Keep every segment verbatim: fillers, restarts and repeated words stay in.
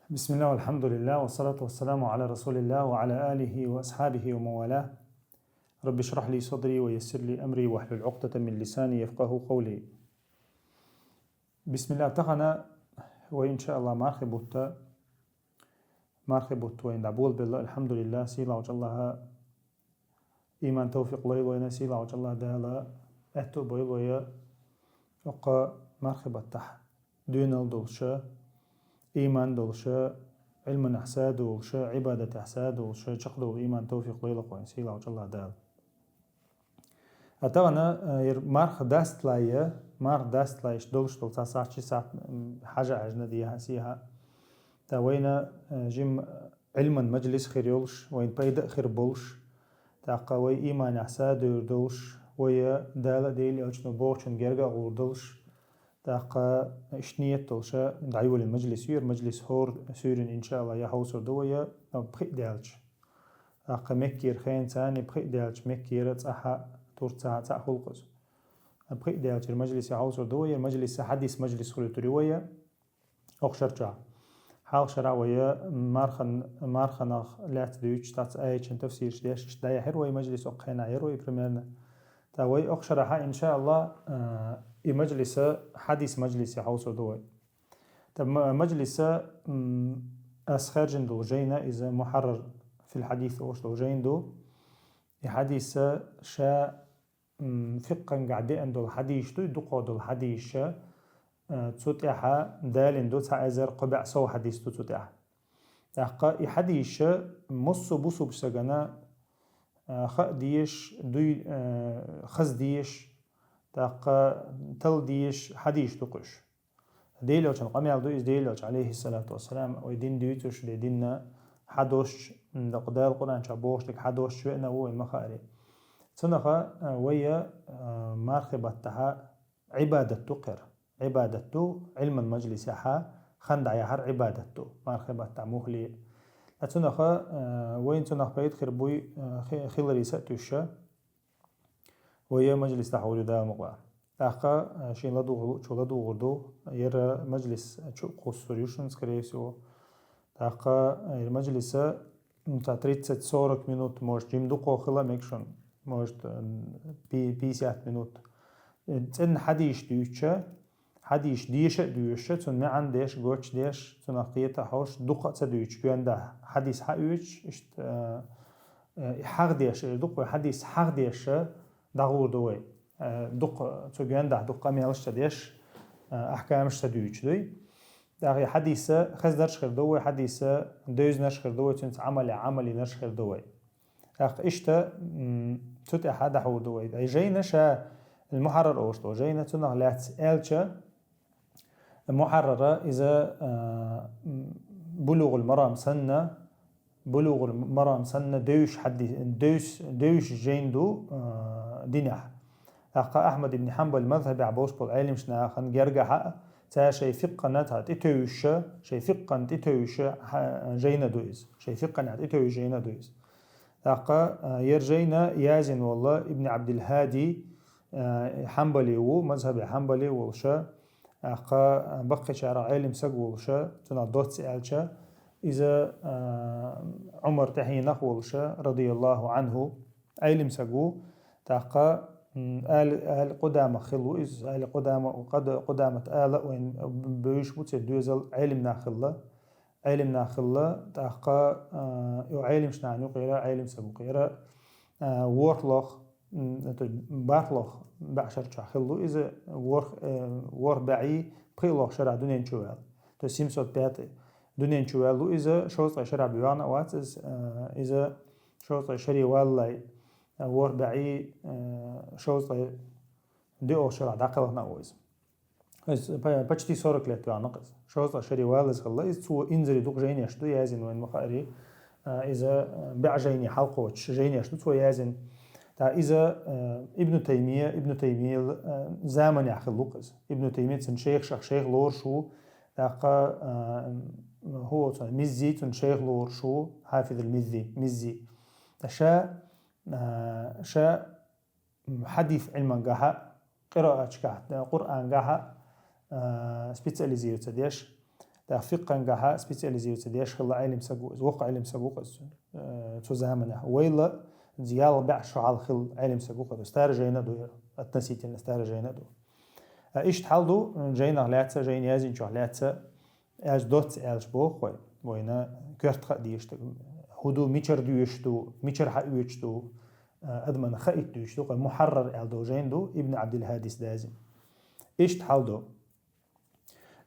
بسم الله والحمد لله والصلاة والسلام على رسول الله وعلى آله وأصحابه ومن والاه. رب اشرح لي صدري ويسر لي أمري واحلل عقدة من لساني يفقهوا قولي. بسم الله. Тахана вай, иншааллах, мархий бутт, мархий бутт вайна дӀаболабелла, алхьамдулиллах, сийлахьчу Аллаха иман, тавфикъ лойла вайна, сийлахьчу Аллаха Дала аьтту а бойла вай, оккха мархий баттахь доьналла долуша, иман долуша, Ӏилманехь са долуша, Ӏибадатехь са долуша, чекхдовла иман, тавфикъ лойла вайна, сийлахьчу Аллаха Дала. А тахана, э, ер марха дастлайя, марха дастлайш долуш долу цхьа сахьт, ши сахьт, м, хьажа хьаьжна дехьа, сехьа. Та вайна, э, жим Ӏилман мажлис хир йолуш, вайн пайда а хир болуш, тӀаккха вай иманехь са дер долуш, вай Дала а, Делан элчано бохучун герга а гӀур долуш, тӀаккха иштта ниет долуша дӀайолийна мажлис ю, ер мажлис хӀора суьйрина, иншааллах, я хьовсур ду вай, а, пхиъ даьлча. ТӀаккха Меккера хенца а, пхиъ даьлча Меккера цӀахь а, Турцехь а цхьаъ хуьлу-кх иза. Пхиъ даьлча ер мажлис я хьовсур ду вай, ер мажлис хьадис мажлис хуьлуьйтур ю вай, окху шарчохь. Хьалха шарахь вай мархан-, марханах лаьцна дуьйцуш, цхьацца аятийн тафсираш деш, иштта дӀаяхьира вай мажлис, окху хенахь яра вай примерно. Та вай окху шарахь, иншааллах, а, и мажлиса хьадис мажлис я хьовсур ду вай. Та ма-, мажлиса, м, ас хаьржина долу жайна, иза Мухьаррар фил хьадис олуш долу жайна ду. И хьадиса ша, м, фикъхангахь деана долу хьадисаш ду, и дукхох долу хьадисаш, а, цу тӀехь далийна ду, цхьа эзар кхо бӀе сов хьадис ду цу тӀехь. ТӀаккха и хьадисаш массо а бусулба стагана, а, хаа дезаш, дуй-, а, хаза дезаш, тӀаккха талла дезаш хьадисаш ду-кх уьш. Делан элчан къамел ду иза, Делан элча, алейхиссалату вассалам, вай дин дуьйцуш, де динна хьадоссуш, м, дакъа Дала Къуръан чохь бохуш дерг хьадоссуш веана ву вайн ма-хаъара. Цунах, а, вай, а, мархий баттахь Ӏибадат ду кхера. Ӏибадат ду, Ӏилман мажлисехь хан дӀаяхьар Ӏибадат ду, мархий баттахь мухӀле. Ткъа цунах, а, вайн цунах пайда хир буй, а, хи-, хиларе са а туьйсуш, вай мажлис дӀахьур ю Дала мукъ лахь. ТӀаккха, а, шен ладугӀур луучо ладугӀур ду, яра мажлис чу а кхуссур ю шуна, скорее всего. ТӀаккха, а, яра мажлиса, м, цхьа тридцать-сорок минут, может, жим дукхох хила мега шуна, может, м, пи-, пятьдесят минут. Э, цӀена хьадисаш дуьйцуша, хьадисаш деша а доьшуша, цунна маьӀна деш, гочдеш, цунах кхета а хьовш, дукха а ца дуьйцуш, гоьндахь хьадис хьаоьцуш, иштта, а, а, и хьагӀ деш, эр ду-кх вай, хьадис хьагӀ деша дӀагӀур ду вай. А, дукха, цу гоьндахь дукха къамелаш ца деш, а, ахькамаш ца дуьйцуш дуй. ТӀаккха и хьадиса хезнарш хир ду вай, хьадиса девзанарш хир ду вай, цуьнца Ӏамал я, Ӏамал йинарш хир ду вай. ТӀаккха иштта, м, цу тӀехь дӀахьур ду вай. Ай жайна ша, Мухьаррар олуш долу жайна, цунах лаьцна аьлча, Мухьаррара иза, а, м, Булугъул Марам санна, Булугъул Марам санна девзаш хьади-, девзаш, девзаш жайна ду, а, динехь. ТӀаккха Ахьмад ибн Хьанбал мазхьабехь болуш болу Ӏеламнахана гергахь а, цара шайн фикъхана цхьа тӀетевжаш, шайн фикъхана тӀетевжаш хьа-, жайна ду иза. Шайн фикъхана тӀетевжаш жайна ду иза. ТӀаккха, а, яра жайна язйина волу Ибн Абдул-Хьади, а, Хьанбали ву, мазхьабе Хьанбали волуша, тӀаккха, а, баккхийчарах Ӏелам саг волуша, цунах доцца аьлча, иза, а, Ӏумар тӀаьхьенах волуша, радияллаху Ӏанху, Ӏелам саг ву. ТӀаккха, м, Али, Али Къудамах хилла ву иза, Али Къудама, Къуда-, Къудамат ала а вайн бевзаш бу, церан доьзал Ӏелам нах хилла. Ӏелам нах хилла, тӀаккха, а, и Ӏеламнахана юкъера, Ӏелам саг ву кхера, а, ворхӀлох, м, то есть бархӀлох бӀешарчохь хилла ву иза, ворхӀ-, э, ворхӀ бӀе пхиълох шарахь дуьнен чу ваьлла. То есть семьсот пятый. Дуьнен чу ваьлла ву иза, шовзткъе шарахь бен ваьхна а вац иза, а, иза шовзткъе шаре валлалц, а, ворхӀ бӀе, а, шовзткъе диъолгӀа шарахь дӀакхелхина а ву иза. Иза по-, почти сорок лет ваьхна-кх иза. Шовзткъе шаре валлалц хилла иза, цо инзаре дукха жайнеш ду язйина вайн ма-хаъара, а, иза, а, бӀе жайне хьалакхочуш жайнеш ду цо язйина. ТӀаккха иза, а, Ибн Таймия, Ибн Таймиял, а, заманехь хилла ву-кх иза. Ибн Таймия цуьнан шайх, шайх лоруш ву, тӀаккха, а, хӀун олу цуьнан, Миззи цуьнан шайх лоруш ву, Хьафизул Миззи, Миззи. ТӀаккха ша, а, ша хьадис Ӏилмангахь а, къирааташкахь, Къуръангахь а, а, специализироваться деш, ТӀаккха фикъхӀангахьа специализируется деш хилла Ӏелим саг ва из, воккха Ӏелим саг ва-кх из, э, цу заманахь. Вайла ялх бӀаь шу хьалха хилла Ӏелим саг ва-кх из, старый жайна а ду яра, относительно старый жайна а ду. А иштта хьал ду жайнах лаьцна, жайна язйинчох лаьцна, аз доцца аьлча боху вай, вайна коьрта хаа дезаш ду, хӀун ду, мичара доьшуш ду, мичара хьаоьцуш ду, а, адамна хаийта доьшуш ду, вай Мухьаррар аьлла долу жайна ду, Ибн Ӏабдил-ХӀадис дазийна. Иштта хьал ду.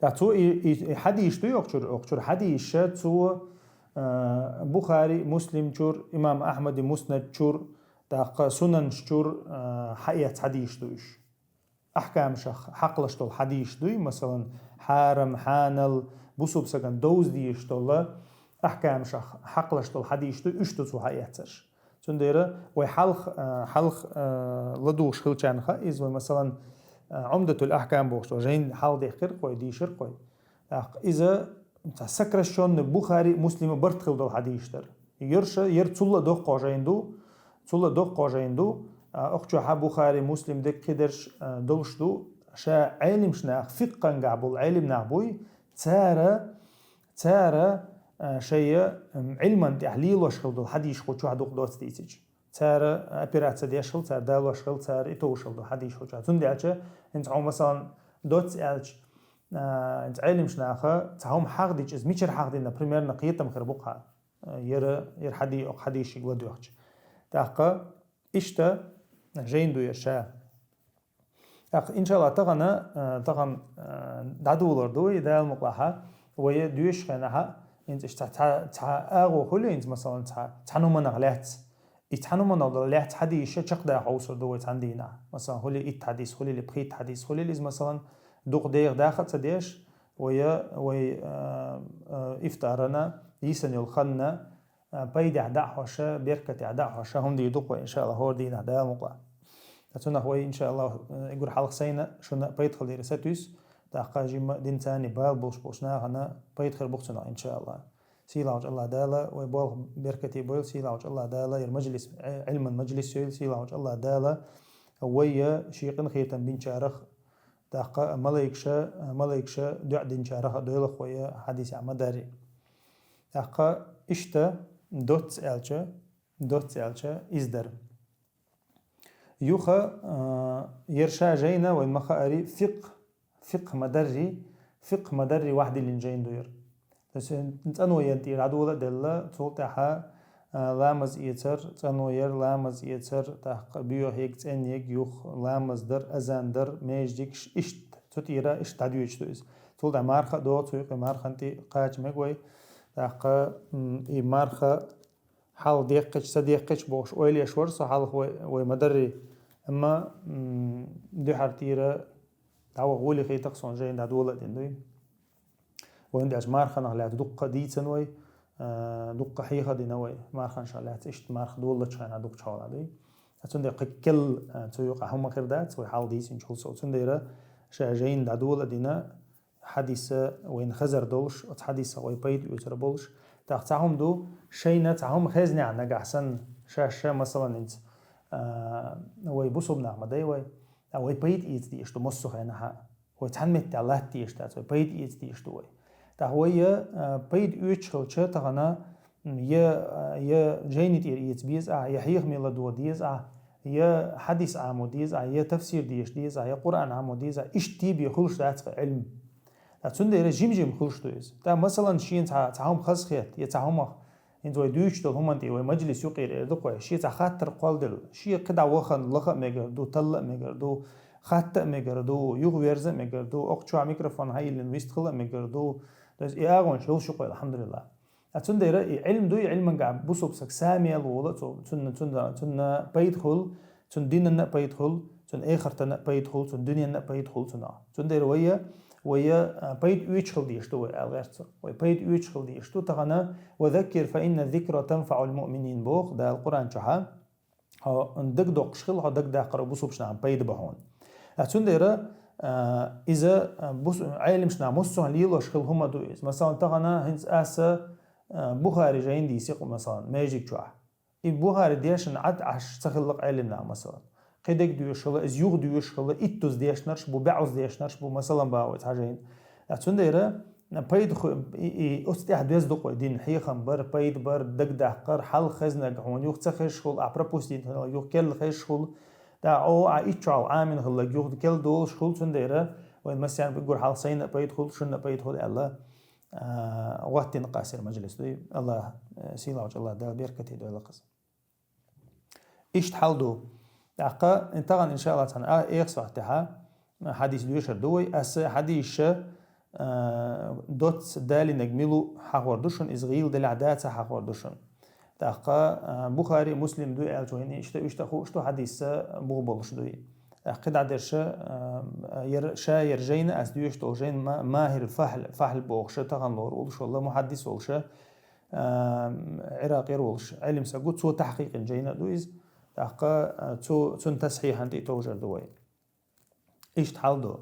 ТӀаккха цо и, и, и хьадисаш ду йоху чуьра, йоху чуьра хьадисаш цо, а, Бухари, Муслим чуьра, имам Ахьмади Муснад чуьра, тӀаккха Сунанаш чуьра, а, хьаэцна хьадисаш ду уьш. Ахькамашах хьакхалаш долу хьадисаш дуй, масалан, хьарам, хьанал, бусулба сагана довза дезаш долу ахькамашах хьакхалаш долу хьадисаш дуй, уьш ду цо хьаэцнарш. Цундела вай хьалха, а, хьалха, а, ладугӀуш хилчарна хаьа иза, вай, масалан, а, Ӏумдатул Ахькам бохуш долу жайна хьалха дехкира-кх вай, дийшира-кх вай. ТӀаккха иза цхьа сокращённый Бухари, Муслима барт хилла долу хьадисаш дара. Ерш, ер цул а доккхо жайна ду, цул а доккхо жайна ду, а, охчохьа Бухари, Муслим дерг кхидерш, а, долуш ду, ша Ӏелимаш нах, фикъхӀангахь болу Ӏелим нах буй, цара, цара, а, шайа, м, Ӏилман тӀехь лелош хилла долу хьадисаш кху чохь дукха доцца дийцича. Цара операция деш хилла, цара далош хилла, цара и товш хилла долу хьадисаш кху чохь. Цундела аьлча, хӀинца хьо, масалан, доцца аьлча, а, хӀинца Ӏелимаш наха цхьа хӀума хьахдича, иза мичара хьахдина, примерно кхетам хир бу-кх хьан. Яра, яра хьади-, окху хьадисашка ладоьгӀча. ТӀаккха иштта жайна ду яра ша. ТӀаккха, иншалла, тахана, а, тахана, а, дӀадолор ду вай, Дала мукъалахь, вай доьшучу хенахь, хӀинца иштта цхьа, цхьа, цхьа агӀо хуьлу хӀинца, масалан, цхьа, цхьана хӀуманах лаьцна. И цхьана хӀуманах лаьцна хьадисаш чекхдаха хьовсур ду вай цхьана дийнахь. Масалан, хуьлий итт хьадис, хуьлий пхийтта хьадис, хуьлий иза, масалан, дукха деха даха а ца деш, вай, вай, а, а, ифтарана, йисана йолу ханна, а, пайдехь дӀа а хьош, беркатехь дӀа а хьош, хӀума дийр ду-кх вай, иншалла, хӀора дийнахь, Дала мукъалахь. Ткъа цунах вай, иншалла, э, и гур хьалха сайна шуна пайда хилийра сатуьйсу, тӀаккха жимма а динца бала болуш болчу нахана пайда хир бу-кх цунах, иншалла. Сийлахьчу Аллах Дала вай болх беркате бойла, сийлахьчу Аллах Дала яра мажлис, э, Ӏилман мажлис йойла, сийлахьчу Аллах Дала вай я шен къинхетам бинчарах, тӀаккха малайкаша, малайкаша дуӀа динчарах а дойла-кх вай хьадисехь ма-дарра. ТӀаккха иштта доцца аьлча, доцца аьлча, иза дара. Юха, а, яра ша жайна, вайна ма-хаъара, фикъхӀ, фикъхӀ ма-дарра, фикъхӀ ма-дарра ваьхьа диллина жайна ду яра. То есть, э, цӀанваларна тӀера дӀадола а делла, цул тӀаьхьа, а, ламаз эцар, цӀанвалар, ламаз эцар, тӀаккха боьха ерг, цӀена ерг, юха ламаз дар, азан дар, маьждигаш, иштта, цу тӀера иштта дӀадоьдуш ду иза. Цул тӀаьхьа марха а догӀу цу юкъе, мархана тӀе кхача мега вай. ТӀаккха, м, и марха хьалха деккхича, ца деккхича бохуш, ойла еш вара со хьалха вай, вай ма-дарра. Амма, м, дуьхьара тӀера дӀаваха гӀоле хийтира-кх суна, жайна дӀадола а дина дуй. Вайна деш марханах лаьцна дуккха а дийцина вай, а, дуккха а хьеха а дина вай, марханашах лаьцна иштта марха долалучу хенахь дукхачу хьолахь дуй. Цундела кхин кхел, а, цу юкъахь хӀума хир дац, вай хьалха дийцинчу хӀусо. Цундела ша жайна дӀадола а дина, хьадис вайна хазар долуш, оцу хьадисах вай пайда оьцур болуш. ТӀаккха цхьа хӀума ду, шайна цхьа хӀума хезнехь нагахь санна, шаьш ша, масалан, хӀинца, а, вай бусулба нах ма дай вай, а, вай пайда эца дезаш ду массо а хенахь а. Вай цхьана меттехь латта дезаш дац, вай пайда эца дезаш ду вай. ТӀаккха вай, а, пайда оьцуш хилча тахана, м, я, а, я жайни тӀера эца беза ахь, я хьехаме ладогӀа деза ахь, я хьадис Ӏамо деза ахь, я тафсир деша деза ахь, я Къуръан Ӏамо деза ахь, иштта тӀебе хуьлуш дац-кх Ӏилма. Ткъа цундела жим-жим хуьлуш ду иза. ТӀаккха, масалан, шена цхьа, цхьа хӀума хазахетта, я цхьа хӀумах, хӀинца вай дуьйцуш долу хӀуманна тӀе вай мажлис юкъера эр ду-кх вай, шен цхьа хаттар кхолладелла, шен кхидӀа вахана лаха а мегар ду, талла а мегар ду, хатта а мегар ду, юхаверза а мегар ду, окху чохь микрофон хьайиллина вистхила а мегар ду. То есть и агӀонаш йолуш ю-кх вай, алхьамдулиллахӀ. Ткъа цундела и Ӏилма дуй, Ӏилманга бусулба саг самел волу, цу-, цунна, цунна, цунна пайда хуьлу, цунна динанна а пайда хуьлу, цунна эхартана а пайда хуьлу, цунна дуьненна а пайда хуьлу цунах. Цундела вай, вай, а, пайда оьцуш хила дезаш ду вай, аьлла гӀерта цо. Вай пайда оьцуш хила дезаш ду тахана, «Ва заккир фа инна зикра танфаӀул муъминин», боху Дала Къуръан чохьа. Хьо дагадоккхуш хила, хьо дагадаккхар бусулба нахана пайда бу хьуна. Ткъа цундела, а, иза, а, бус-, Ӏелимаш наха массо а лелош хила хӀума ду иза. Масалан, тахана хӀинца аса, а, Бухари жайна дийци-кх, масалан, маьждиг чохь. И Бухари дешна Ӏад Ӏаш ца хилла-кх Ӏелим наха, масалан. Кхидерг доьшуш хила, иза юха доьшуш хила, иттаза дешнарш бу, бӀозза дешнарш бу, масалан, боху вай цхьа жайна. Ткъа цундела, Пайда ху-, и, и, оцу тӀехь доьзна ду-кх вай дин, хьехам бар, пайда бар, дагадаккхар, хьалха хезнарг хьуна юха ца хезаш хуьлу, ахь пропустить хилла, юха керла хезаш хуьлу. ТӀаккха, о, ахь итт шо хьалха Ӏамийна хилларг юха керла долуш хуьлу, цундела вайн массарна уггар хьалха сайна а пайда хуьлу, шуна а пайда хуьлу аьлла, а, гӀоттийна къаьстина мажлис ду. АллахӀ, э, сийлахьчу АллахӀ Дала беркате дойла-кх иза. Иштта хьал ду. ТӀаккха тахана, иншааллахӀ, цхьана а, эха сохьтехьа хьадис доьшур ду вай. Аса хьадисаш, а, доцца далийнарг мила ву хьахор ду шуна, иза гӀийла делахь а, дац а хьахор ду шуна. ТӀаккха, а, Бухари, Муслим ду аьлча вайна иштта, иштта хууш ду, хьадисаш бух болуш дуй. ТӀаккха кхидӀа дерш, а, яр-, ша яр жайна, ас доьшуш долу жайна ма-, Махьир Фахьл, Фахьл бохуш, тахана лоруш волуш волу мухьаддис волуш, а, Ӏиракъера волуш Ӏелим саг ву, цо тахькъийкъина жайна а ду иза. ТӀаккха, а, цо, цуьнан тасхьихьана тӀе товжар ду вай. Иштта хьал ду.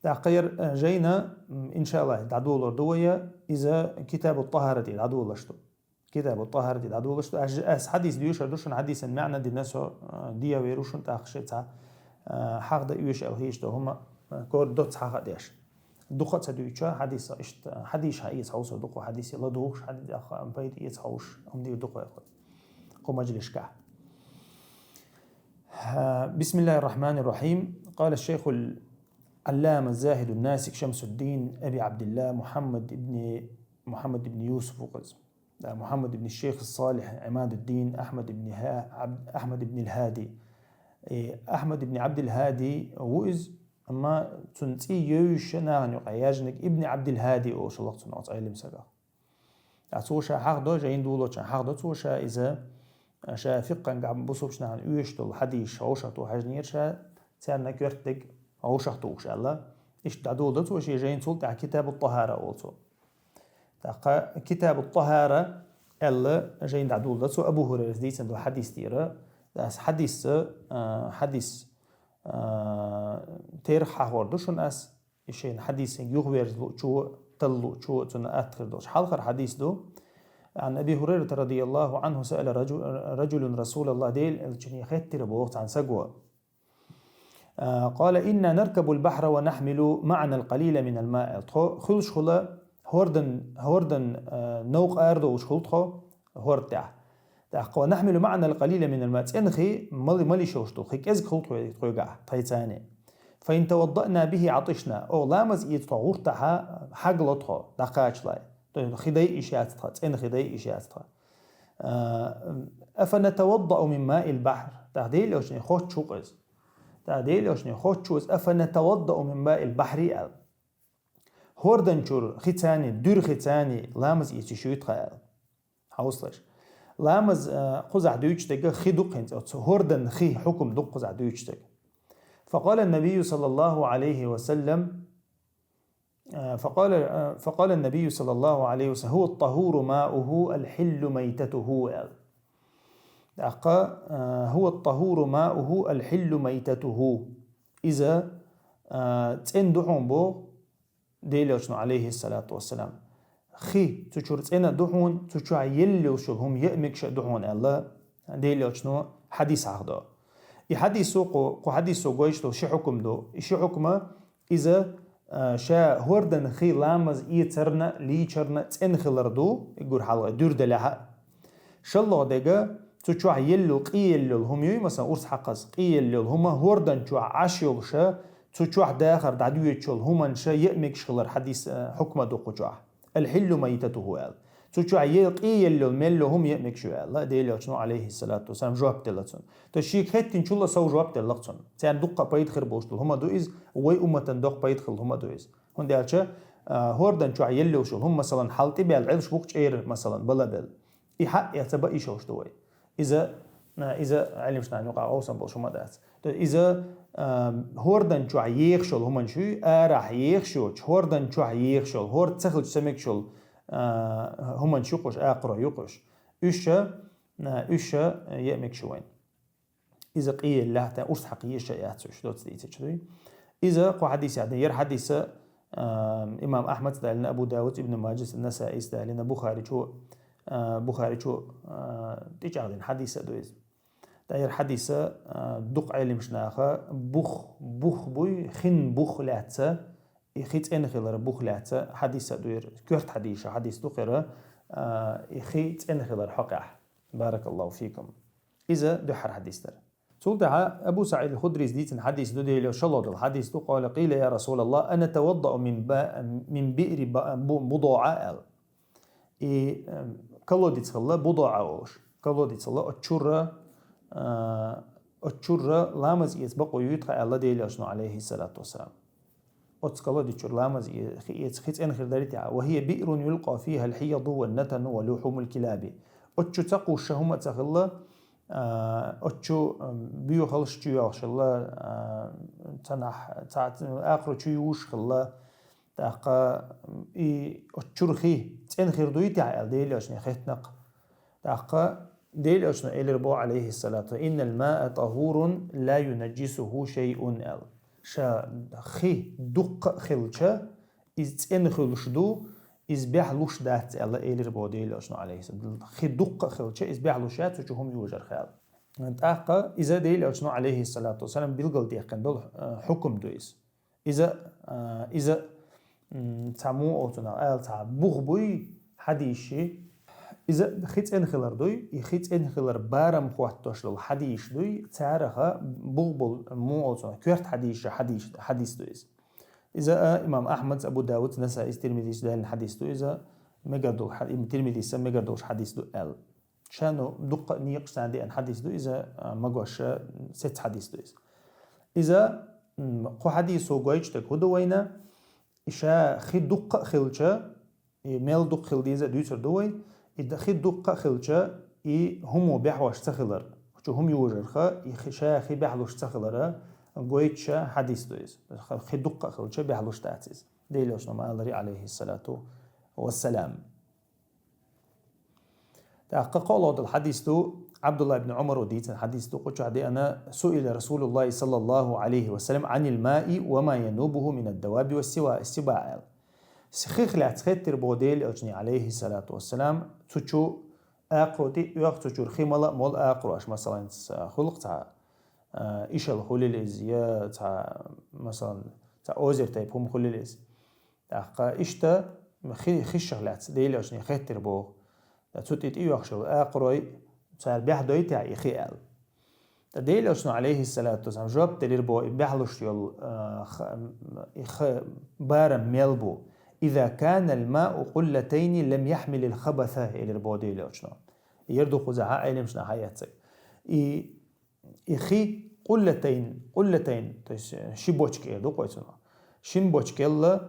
ТӀаккха яр, а, жайна, м, иншааллахӀ, дӀадолор ду вай, иза Китабу ТӀахьара тӀе дӀадолуш ду. Китабу ТӀахьара тӀе дӀадолуш ду. Ас, ас хьадис доьшур ду шуна, хьадисан маьӀна дина со, а, дехьавер ву шуна, тӀаккха шен цхьа, а, хьахдан оьшу аьлла хеташ долу хӀума, а, кор доцца хьаха а деш. Дукха а ца дуьйцуш, хьадис иштта, хьадисаш хьаэца хьовсур ду-кх, хьадисий ладугӀуш, хьадисах пайда эца хьовсуш, хӀума дийр ду-кх вай кху мажлисехь. بسم الله الرحمن الرحيم. قال الشيخ العلامة الزاهد الناسك شمس الدين أبي عبد الله محمد بن، محمد بن يوسف وقز. Да, Мухьаммад ибн Шейх Салих Ӏимадуддин Ахьмад ибн Ха-, Абд-, Ахьмад ибн Хьади. Э, Ахьмад ибн Абдул Хьади ву иза, амма цуьнан цӀе йовзуш нахана юкъахь яьржинарг Ибн Абдул Хьади олуш хилла-кх цунах, оцу Ӏелим сагах. Ткъа цо ша хьахдо, жайна долочохь хьахдо цо ша иза, ша фикъхангахь бусулбачу нахана оьшуш долу хьадисаш вовшахтухуш хьаьжнера ша, царна коьртаниг вовшахтухуш аьлла. Иштта дӀадоладо цо шен жайна, цул тӀаьхьа Китабу ТӀахьара олу цо. ТӀаккха Китабу ТӀахьара аьлла жайна дӀадоладо цо Абу Хурайрас дийцина долу хьадис тӀера. Аса хьадис, а, хьадис, а, терах хьахор ду шуна ас, и шайна хьадисанга юхаверза луучо, талла луучо, цунна атта хир долуш. Хьалхара хьадис ду. عن أبي هريرة رضي الله عنه سأل رجل، رجل رسول الله, Делан элчане хеттира боху цхьана саго. А, قال: إنا نركب البحر ونحمل معنا القليل من الماء. Тхо хуьлуш хуьлу хӀордан, хӀордан, а, новкъа арадовлуш хуьлу тхо хӀорда тӀехь. ТӀаккха: ونحمل معنا القليل من الماء. ЦӀена хи мал-, мала йиш йолуш ду, хи кӀезиг хуьлу тхо-, тхоьгахь, тхайцане. فإن توضأنا به عطشنا. Оха ламаз эца тхо гӀуртахь, хьагло тхо, дӀакхачале. То есть хи дайа йиш яц тхан, цӀена хи дайа йиш яц тхан. А, أفنتوضأ من ماء البحر. ТӀаккха Делан элчане хоттуш ву-кх иза. ТӀаккха Делан элчане хоттуш ву иза, أفنتوضأ من ماء البحر аьлла. ХӀордан чуьра хицани, дуьра хицани ламаз эца йиш юй тхан аьлла. Хьовсалаш. Ламаз, а, кхузахь дуьйцуш дерг хи ду-кх хӀинца, оцу хӀордан хи хьукам ду-кх кхузахь дуьйцуш дерг. فقال النبي صلى الله عليه وسلم، а, فقال، а, فقال النبي صلى الله عليه وسلم: هو الطهور ماؤه الحل ميتته, аьлла. ТӀаккха, а, هو الطهور ماؤه الحل ميتته. Иза, а, цӀена ду хьуна боху Делан элчано, عليه الصلاة والسلام. Хи цу чуьра цӀена а ду хьуна, цу чохь елла йолуш йолу хӀума яа мегаш а ду хьуна аьлла, Делан элчано хьадис хьахдо. И хьадисо кху, кху хьадисо гойтуш долу ши хьукам ду. И ши хьукма иза, а, ша хӀордан хи ламаз эцарна, лийчарна цӀена хилар ду, уггар хьалха дуьра делахь а. ШолгӀа дерг, цу чохь елла йолу, къе елла йолу хӀума юй, масалан, урс хьакхаза къе елла йолу хӀума хӀордан чохь Ӏаш йолуша, цу чохь дахар дӀадоьдуш йолу хӀуманаш яа мегаш хилар хьадис, а, хьукма ду кху чохь. الحل ميتته аьлла. Цу чохь е-, къе елла йолу мел йолу хӀума яа мегаш ю аьлла, Делан элчано, عليه الصلاة والسلام, жоп делла цунна. То есть шега хеттинчул а сов жоп делла-кх цунна. Царна дуккха а пайда хир болуш долу хӀума ду иза, вай умматан доккха пайда хилла хӀума ду иза. ХӀунда аьлча, а, хӀордан чохь елла йолуш йолу хӀума, масалан, хьал тӀебаьлла Ӏелаш бу-кх чӀера, масалан, бала белла. И хьаъ эца бан йиш йолуш ду вай. Иза, а, иза Ӏелимаш нахана юкъахь къовсам болуш хӀума дац. То есть иза, а, хӀордан чохь ехаш йолу хӀуманаш юй, арахь ехаш йоцуш, хӀордан чохь ехаш йолу, хӀорда ца хилча ца мегаш йолу, а, хӀуманаш ю-кх уьш, акхарой ю-кх уьш. Уьш, а, уьш яа мегаш ю вайна. Иза къе елла лаьттан урс хьакха езаш а яц уьш, доцца дийцича дуй. Иза кху хьадисехь ду, яра хьадис, а, имам Ахьмада далийна, Абу Дауд, Ибн Маджас, Насаис далийна, Бухаричо, а, Бухаричо, а, тӀечӀагӀдина хьадис а ду иза. Ткъа яра хьадис, а, дукха Ӏелимаш наха бух, бух буй, хин бух лаьцна, и хи цӀена хилар бух лаьца хьадис а ду ира, коьрта хьадиса хьадис ду кхера, а, и хи цӀена хилар хьокъехь. Баракаллаху фикум. Иза дуьххьара хьадис дара. Цул тӀаьхьа Абу СаӀид ал-Худрис дийцина хьадис ду, Деле шоллагӀа дола хьадис ду, къала, къила, я Расулаллах, ана таваддау мин ба-, мин биъри ба-, бу-, будоӀа, аьлла. И, эм, колодец хилла, будоӀа олуш. Колодец хилла, оцу чуьра, а, оцу чуьра ламаз эца бакъо ю тхан, аьлла Деле Элчано, алейхиссалату вассалам. Оцу колодец чуьра ламаз э-, хи-, эца хи цӀена хир дарий те? Ва хия биърун юлкъа фиха алхьияду ван натану ва лухумул килаби. Оцу чу ца кхуьссуш хӀума а ца хилла, а, оцу чу, м, боьхалш чу йоьлхуш хилла, а, цхьанахь, цхьа, акхарой чу ювуш хилла. ТӀаккха, м, и оцу чуьра хи цӀена хир дуй те аьлла, Деле Элчане хеттина-кх. ТӀаккха Деле Элчано элира боху, алейхиссалату: «Иннал маа тахурун ла юнаджисуху шайъун», аьлла. Ша хи дуккха а хилча, иза цӀена хуьлуш ду, иза баьхьалуш дац, аьлла, элира боху Деле Элчано, алейхиссалату. Хи дуккха а хилча, иза баьхьалуш яц, цу чу хӀума южарх, аьлла. ТӀаккха иза Деле Элчано, алейхиссалату вассалам, билгалдаьккхина долу, э, хьукум ду иза. Иза, а, иза, м, цхьа муха оцунах аьлла, цхьа бух буй хьадисаш. Иза хи цӀена хилар дуй, и хи цӀена хилар барам хӀоттош долу хьадисаш дуй, цараха бух болу муха оцунах коьрта хьадисаш, хьадис, хьадис ду иза. Иза, а, имам Ахьмадс, Абу Давудс, Насаис, Тирмизис даьллина хьадис ду иза, мегар долу хьа-, им Тирмизис а мегар долуш хьадис ду аьлла. Ша, ну, дуккха а некъаш царна деана хьадис ду иза, а, магоша сецца хьадис ду иза. Иза, м, кху хьадисо гойтуш дерг хӀун ду вайна? И ша хи дуккха а хилча, и мел дуккха хила деза а дуьйцур ду вай, и д-, хи дуккха а хилча, и хӀумо баьхьош ца хилар, чу хӀума южарха, и хи, ша хи баьхьалуш ца хилара гойтуша хьадис ду иза. Х-, хи дуккха а хилча, баьхьалуш дац иза. Деле Элчано ма аллара, алейхиссалату вассалам. ТӀаккха кхоалгӀа долу хьадис ду, Абдулла ибн Умаро дийцина хьадис ду, кху чохь деана: «Суила Расулуллахи саллаллаху алейхи ва саллям анил маи ва ма янубуху мин ад-даваби ва сиба-, сибаъ», аьлла. Хих лаьцна хеттира боху Деле Элчане, алейхиссалату вассалам, цу чу акхарой тӀе оьху, цу чуьра хи мала а молу акхарош, масалан, ца хуьлу-кх цхьа, а, ишал хуьлийла иза, я цхьа, масалан, цхьа озеро тайпа хӀума хуьлийла иза. ТӀаккха иштта хи-, хишах лаьцна Деле Элчане хеттира боху. Ткъа цу тӀе тӀеоьхуш йолу акхарой, цара баьхьадой те и хи аьлла. Ткъа Деле Элчано, алейхиссалату вассалам, жоп делира боху, и баьхьалуш йолу, а, х-, и х-, барам мел бу. «Иза канал мау къуллатайни лам яхмилил хабаса», элира боху Деле Элчано. Яра ду кхузахь Ӏеламнаха хьаэццаг. И И хи къуллатайн, къуллатайн, то есть, э, ши бочка эр ду-кх вай цунах. Шин бочкел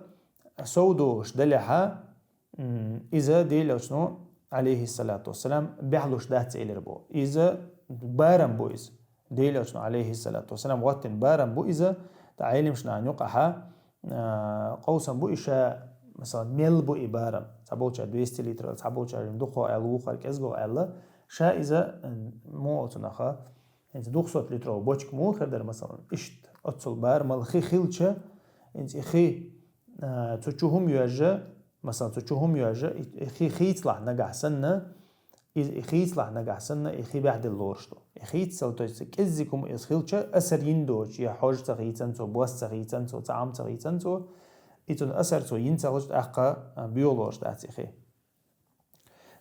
совдолуш далехьа, м, иза Деле Элчано, алейхиссалату вассалам, баьхьалуш дац элира боху. Иза барам бу иза. Деле Элчано, алейхиссалату вассалам, гӀоттина барам бу иза, ткъа Ӏеламнахана юкъахьа, а, къовсам бу и ша, масалан, мел бу и барам. Цхьаболчара двести литров, цхьаболчара дукхох аьлла, вукхара кӀезгох аьлла. Ша иза, м, муха оцунаха, хӀинца двухсот литров бочка муха хир дара, масалан, иштта оццул барамал хи хилча, хӀинца и хи, а, цу чу хӀума йоьжжа, масалан, цу чу хӀума йоьжжа, и, и хи хийцалахь нагахь санна, и, и хийцалахь нагахь санна, и хи баьхьаделла лоруш ду. И хийцал, то есть кӀеззиг хӀума иза хилча, асар йина доцуш, я хьожа ца хийцан цо, бос ца хийцан цо, цхьа Ӏам ца хийцан цо, и цунна асар цо йина ца хилча, тӀаккха, а, боьха лоруш дац и хи.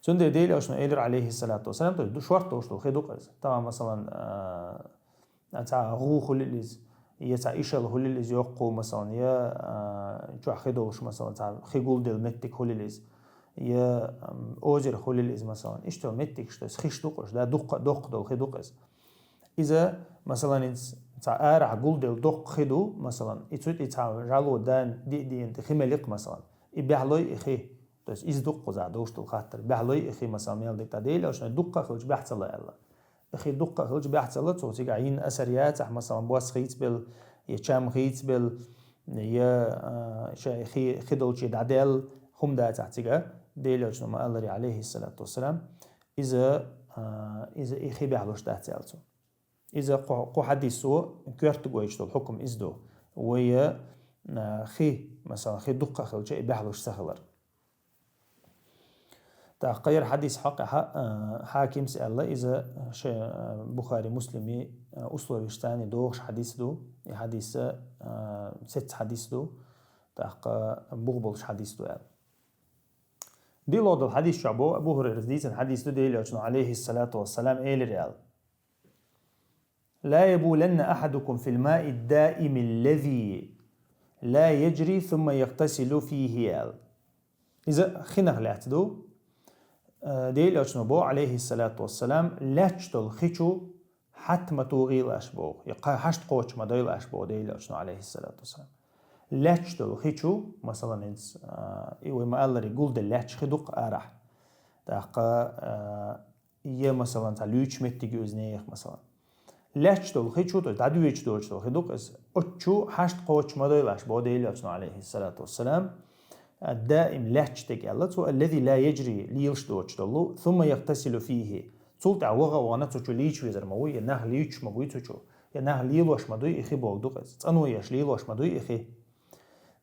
Цундела Деле Элчано элира, алейхиссалату вассалам, то есть ду шорта долуш долу хи ду-кх иза. Тахана, масалан, а, цхьа гӀу хуьлийла иза, я цхьа ишал хуьлийла иза йоккхо, масалан, я, а, чохь хи долуш, масалан, цхьа хи гулделла меттиг хуьлийла иза, я, ам, озеро хуьлийла иза, масалан. Иштта меттигаш, то есть хиш ду-кх уьш, да, дуккха а доккха долу хи ду-кх иза. Иза, масалан, иза цхьа арахь гулделла доккха хи ду, масалан, и цу тӀе цхьа жӀало дан диъ-диъна тӀе хи меликх, масалан. И баьхьалой и хи. То есть иза ду-кх кхузахь долуш долу хаттар. Баьхьалой и хи, масалан, мел дерг тӀе Деле Элчано дуккха а хилча баьхьа ца ло аьлла. И хи дуккха а хилча баьхьа ца ло, цо цигахь йина асар яцахь, масалан, бос хийцабелла, я чам хийцабелла, я, а, ша и хи, хи долчу дӀадаьлла, хӀума дацахь цигахь, Деле Элчано ма-аллара, алейхиссалату вассалам, иза, а, иза и хи баьхьалуш дац аьлла цо. Иза кху, кху хьадисо коьрта гойтуш долу хьукум иза ду. Вай, а, хи, масалан, хи дуккха а хилча, и баьхьалуш ца хилар. ТӀаккха кхайара хьадис хьокъехьа, а, Хьакимс аьлла, иза ше-, а, Бухари, Муслими, а, условиш царни дохуш хьадис ду. И хьадис, а, сецца хьадис ду. тӀаккха бух болуш хьадис ду аьлла. ДиълагӀа долу хьадис чохь боху, Абу ХӀурайрас дийцина хьадис ду, Делан Элчано, алейхиссалату вассалам, элира аьлла: «Ла ябуланна ахьадукум фил маи даими ллази ла яджри сумма ягътасилу фийхи», аьлла. Иза хинах лаьцна ду. Э, Делан Элчано боху, алейхиссалату вассалам, лаьтташ долу хи чу хьатта ма тухийла аша боху, я кха-, хьашт кхочуш ма дойла аша боху Делан Элчано, алейхиссалату вассалам. Лаьтташ долу хи чу, масалан, хӀинца, а, и вай ма-аллара, гулделла лаьтташ хи ду-кх арахь. ТӀаккха, а, я, масалан, цхьа луьйчу меттиг ю иза нехан, масалан. Лаьтташ долу хи чу, то есть дӀадоьдуш доцуш долу хи ду-кх иза, оцу чу хьашт кхочуш ма дойла аша боху Делан Элчано, алейхиссалату вассалам. А, даим лаьтташ дерг аьлла цо, аллази ла яджри, лелаш доцуш долу, сумма ягътасилу фийхи. Цул тӀаьхьа ваха а вахана цу чу лийча везар ма вуй, я нах лийчаш ма буй цу чу, я нах лелош ма дуй и хи боху ду-кх иза. ЦӀано еш лелош ма дуй и хи.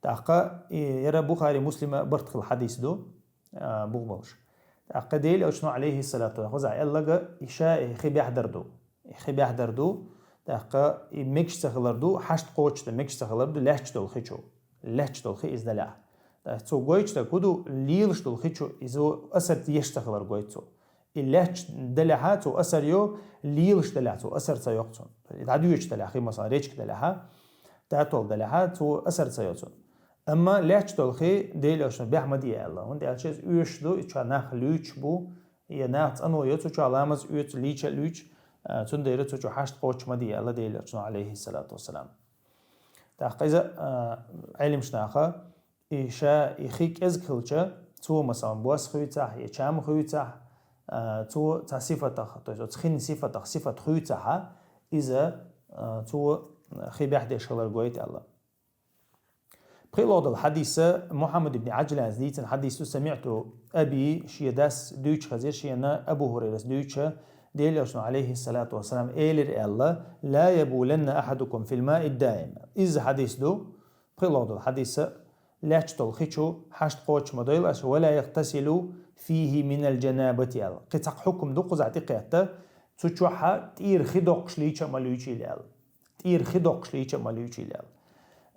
ТӀаккха и, яра Бухари, Муслима барт хилла хьадис ду, а, бух болуш. ТӀаккха Делан Элчано, алейхиссалату, хӀоза аьллага, и ша и хи баьхьдар ду. И хи баьхьдар ду, тӀаккха и мегаш ца хилар ду, хьашт кхочуш дан мегаш ца хилар ду, лаьтташ долу хи чу. Лаьтташ долу хи иза далехь. ТӀаккха цо гойтуш дерг хӀун ду, лелаш долу хи чу иза асар еш ца хилар гойту цо. И лаьтташ далехьа цо асар йо, лелаш далехь цо асар ца йоккху цунна. И дӀадоьдуш далехь, хи, масалан, речка далехьа, датол далехьа, цо асар ца йо цунна. Амма лаьтташ долу хи Делан Элчано баьхьа ма де аьлла, хӀунда аьлча иза оьшуш ду, и чохь нах луьйчуш бу, я нах цӀано йо цу чохь, ламаз оьцу, лийча а луьйчу, а, цундела цу чу хьашт кхочуш ма де аьлла Делан Элчано, алейхиссалату вассалам. ТӀаккха иза, а, Ӏеламнаха, и ша и хи кӀезиг хилча, цо, масалан, бос хуьйцахь, я чам хуьйцахь, а, цо цхьа сифатах, то есть оцу хин сифатах сифат хуьйцахьа, иза, а, цо хи баьхьа деш хилар гойту аьлла. ПхоьалгӀа долу хьадиса Мухьаммад ибн Ӏаджланас дийцина хьадис ду, самиӀту аби, шен дас дуьйцуш хезира шена Абу ХӀурайрас дуьйцуша, Делан Элчано, алейхиссалату вассалам, элира аьлла: «Ла ябуланна ахьадукум фил маи ддаим». Иза хьадис ду, пхоьалгӀа долу хьадиса, лаьтташ долу хи чу хьашт кхочуш ма дойла аша, «ва ла ягътасилу фийхи минал джанабати», аьлла. Кхин цхьа хьукум ду кхузахь тӀекхетта, цу чохьа тӀера хи доккхуш лийча а ма луьйчийла аьлла. ТӀера хи доккхуш лийча а ма луьйчийла аьлла.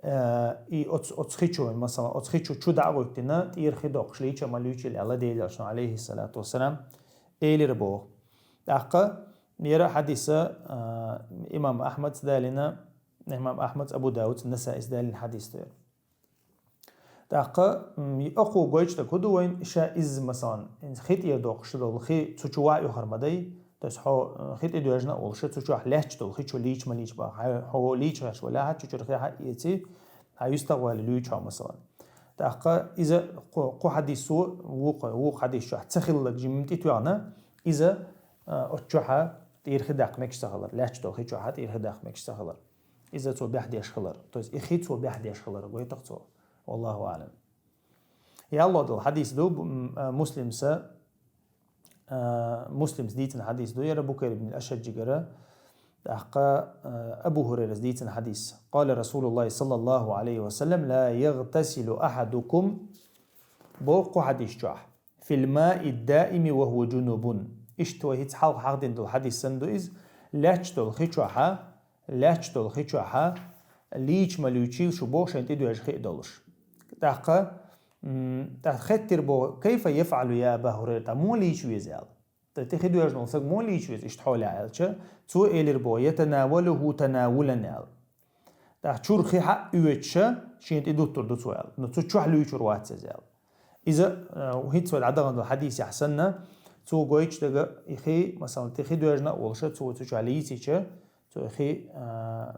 Э, и оцу, оцу хи чу, масалан, оцу хи чу, чу дӀа а гӀоьттина, тӀера хи доккхуш лийча а ма луьйчийла аьлла Делан Элчано, алейхиссалату вассалам, элира боху. ТӀаккха яра хьадиса, а, имам Ахьмадс далийна, имам Ахьмадс, Абу Давудс, Насаис далийна хьадис ду яра. ТӀаккха, м, и акхо гойтуш дерг хӀун ду вайн, ша иза, масалан, хи тӀера доккхуш долу хи цу чу ваха оьхар ма дай, то есть хьо, э, хи тӀедоьжна а волуш, цу чохь лаьтташ долу хи чу лийча ма лийча баха, хьо, хьо лийча гӀаш валахьа, чу чуьра хи хьаэций, хьан юьстах ваьлла луьйчу хьо, масалан. ТӀаккха иза кху, кху хьадисо, вукху, вукху хьадис чохь ца хилларг жимма тӀетоьгӀна, иза, а, оцу чохьа тӀера хи даккха мегаш ца хилар, лаьтташ долу хи чохьа тӀера хи даккха мегаш ца хилар. Иза цо баьхьа деш хилар. То есть и хи цо баьхьа деш хилар гойту-кх цо. Валлаху аълам. ЯллалгӀа долу хьадис ду, м, а, Муслимса, а, Муслимс дийцина хьадис ду, яра Букайр ибн Ашаджигара, тӀаккха, а, Абу ХӀурайрас дийцина хьадис. Къала Расулуллахи саллаллаху алейхи ва саллям: «Ла ягътасилу ахьадукум», боху кху хьадис чохь, «фил маи ддаими ва хӀува джунубун». Иштта вай хӀинца хьалха хьахдина долу хьадис санна ду иза, лаьтташ долу хи чохьа, лаьтташ долу хи чохьа лийча ма луьйчийла шу боху шайн тӀедоьжна хи а долуш. ТӀаккха, м, тӀаккха хеттира боху: «Кайфа яфӀалу я Аба ХӀурайра?» ТӀаккха муха лийча веза аьлла? ТӀаккха тӀе хи доьжна волу саг муха лийча веза иштта хьолехь аьлча, цо элира боху: «Ятанавалуху танавулан», аьлла. ТӀаккха чуьра хи хьаъ оьцуша, шена тӀе дуттур ду цо аьлла. Но цу чохь луьйчур вац иза аьлла. Иза, э, хӀинца вай дӀадахана долу хьадисехь санна, цо гойтуш дерг и хи, масалан, тӀе хи доьжна а волуша, цо цу чохь лийцича, цо и хи, э,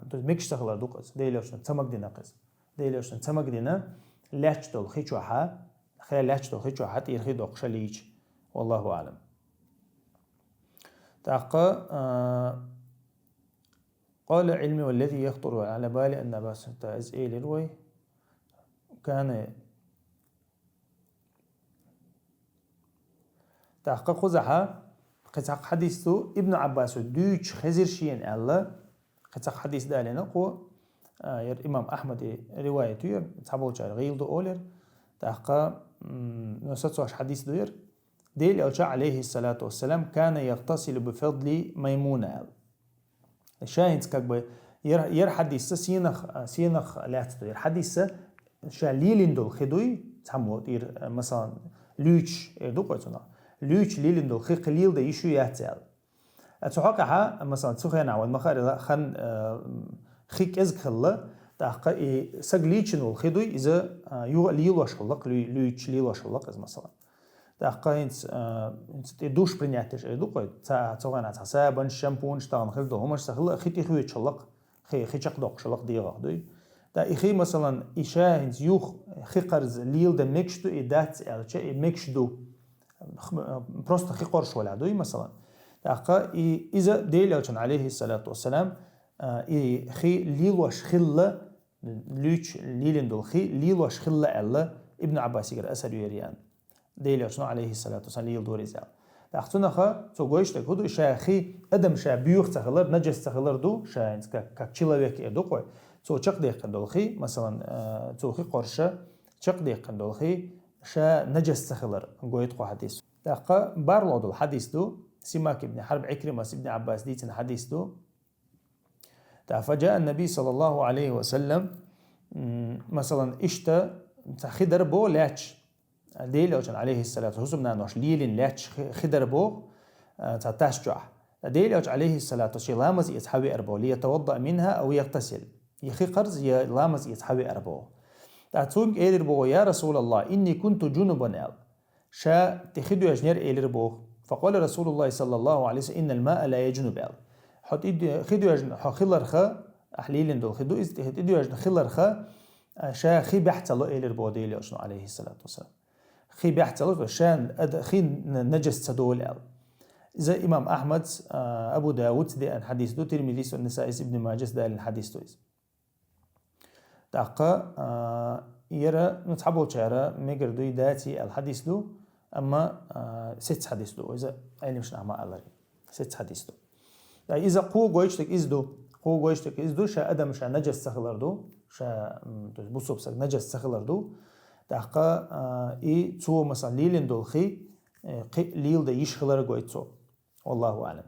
то есть мегаш ца хилар ду-кх иза, Делан Элчано ца магадина-кх иза. Делан Элчано ца магадина, лаьтташ долу хи чохьа, хе, лаьтташ долу хи чохьа тӀера хи доккхуша лийча. Валлаху аълам. ТӀаккха, э, «Къала Ӏилми валлази яхтуру Ӏала бали анна Аба Су-», та, иза элира вай. Кана. ТӀаккха кхузахьа кхин цхьа хьадис ду, Ибн Ӏаббаса дуьйцуш хезира шена аьлла, кхин цхьа хьадис далийна кхо, а, яра имам Ахьмадан риваят ю яра, цхьаболчара гӀийла ду олу яра. ТӀаккха, м, но сацош хьадис ду яра. Делан Элча, алейхиссалату вассалам, «кана ягътасилу бифадли Маймуна», аьлла. Ша хӀинца как бы яра, яра хьадисса сенах, сенах лаьцна ду. Яра хьадисса ша лелийна долу хи дуй, цхьаммо тӀера, масалан, луьйчуш эр ду-кх вай цунах. Луьйчуш лелийна долу хи кхин леладан йиш ю, яц аьлла. Цу хьокъехь, масалан, цу хенахь вайн ма-хаъара хан, а, хи кӀезиг хилла, тӀаккха и саг лийчина волу хи дуй, иза, а, юха а лелош хилла-кх, луьй-, луьйчуш лелош хилла-кх иза, масалан. ТӀаккха хӀинца, а, хӀинца тӀе душ принять деш эр ду-кх вай, ца-, цу хенахь цхьа сабанаш, шампунаш, тахана хир долу хӀуманаш ца хилла, хи тӀехоьцуш хилла-кх, хи, хи чекхдоккхуш хилла-кх дегӀах дуй. ТӀаккха и хи, масалан, и ша хӀинца юха хи кхарза леладан мегаш ду, и дац аьлча, и мегаш ду. Х-, просто хи кхоршалла дуй, масалан. ТӀаккха и, иза Делан Элчано, алейхиссалату вассалам, а, и хи лелош хилла, луьйчуш лелийна долу хи лелош хилла аьлла, Ибн Ӏаббасигара асар ю ер ян. Делан Элчано, алейхиссалату вассалам, леладора иза аьлла. ТӀаккха цунах цо гойтуш дерг хӀун ду, ша хи, адам ша боьха ца хилар, нажас ца хилар ду, ша хӀинца как, как человек эр ду-кх вай. Цо чекхдеккхина долу хи, масалан, а, цо хи кхорша, чекхдеккхина долу хи, ша нажас ца хилар гойту кху хьадисо. ТӀаккха барло долу хьадис ду, Симак ибн Хьарб Ӏикримас Ибн Ӏаббаса дийцина хьадис ду. ТӀаккха فجاء النبي صلى الله عليه وسلم, м, масалан, иштта цхьа хи дара боху лаьтташ, Делан Элчано, алейхиссалату, хӀусамнаноша лелийна лаьтташ хи, хи дара боху, а, цхьа тас чохь. Делан Элча, алейхиссалату, шен ламаз эца хьавеара боху, ليتوضأ منها أو يغتسل. Я хи кхарза, я ламаз эца хьавеара боху. ТӀаккха цуьнга элира боху: «يا رسول الله، إني كنت جنبا», аьлла. Ша тӀе хи доьжна яра, элира боху. فقال رسول الله صلى الله عليه وسلم: «إن الماء لا يجنب», аьлла. Хьо тӀе де-, хи доьжна хьо хиларх, ахь лелийна долу хи ду иза, тӀе хи тӀе доьжна хиларх, а, ша хи баьхьа ца ло, элира боху Делан Элчано, алейхиссалату вассалам. Хи баьхьа ца ло, ша ад-, хи н-, нажас ца долу аьлла. Иза имам Ахьмадс, а, Абу Даудс деана хьадис ду, Тирмизис ва Насаис, Ибн Мажас далийна хьадис ду иза. ТӀаккха, а, яра, ну, цхьаболчара мегар дуй, даций аьлла хьадис ду, амма, а, сецца хьадис ду, иза Ӏеламнаха ма-аллара. Сецца хьадис ду. Ткъа иза кхо гойтуш дерг иза ду. Кхо гойтуш дерг иза ду, ша адам ша нажас ца хилар ду, ша, м, то есть бусалба саг нажас ца хилар ду. ТӀаккха, а, и цо, масалан, лелийна долу хи, э, кхин леладан йиш хилар гойту цо. Валлаху аълам.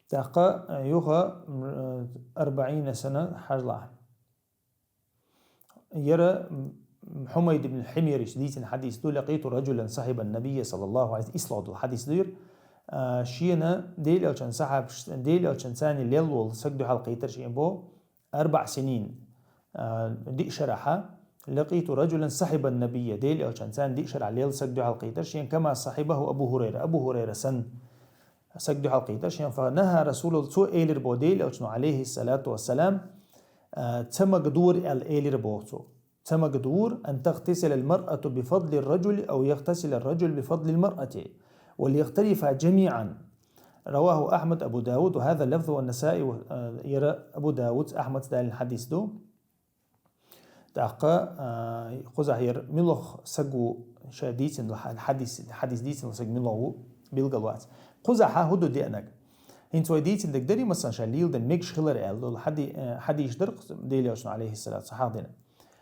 ТӀаккха, э, юха, м, э, арбаӀина сана хьажалахь. Яра, м, Хьумайд ибн Хьимйарис дийцина хьадис ду: «لقيت رجلا صحب النبي صلى الله عليه وسلم», ислогӀа долу хьадис ду яра. А, шена Делан Элчан сахьабаш, Делан Элчан царна лелла волу саг дуьхьал кхийтар шена боху, арбаӀ синин, а, диъ шарахьа, «لقيت رجلا صحب النبي», Делан Элчан царна диъ шарахь лелла саг дуьхьал кхийтар шена, «كما صحبه أبو هريرة», Абу Хурайра санна. Саг дуьхьал кхийтар шен, فنهى رسول الله, цо элира боху Делан Элчано, алейхиссалату вассалам, а, ца магадора аьлла элира боху цо. Ца магадора, أن تغتسل المرأة بفضل الرجل أو يغتسل الرجل بفضل المرأة وليغترفا جميعا. رواه أحمد أبو داود وهذا لفظ النسائي, а, яра Абу Даудс, Ахьмадс далийна хьадис ду. ТӀаккха, а, кхузахь яра муьлха саг ву ша дийцина хьадис, хьадис дийцина саг муьлха ву билгал вац. Кхузахь хӀун ду деанарг? ХӀинца вай дийцина дерг дарий, масалан, ша леладан мегаш хилар аьлла долу хьади-, э, хьадис дара Делан Элчано, алейхиссалату, ца хьахдина.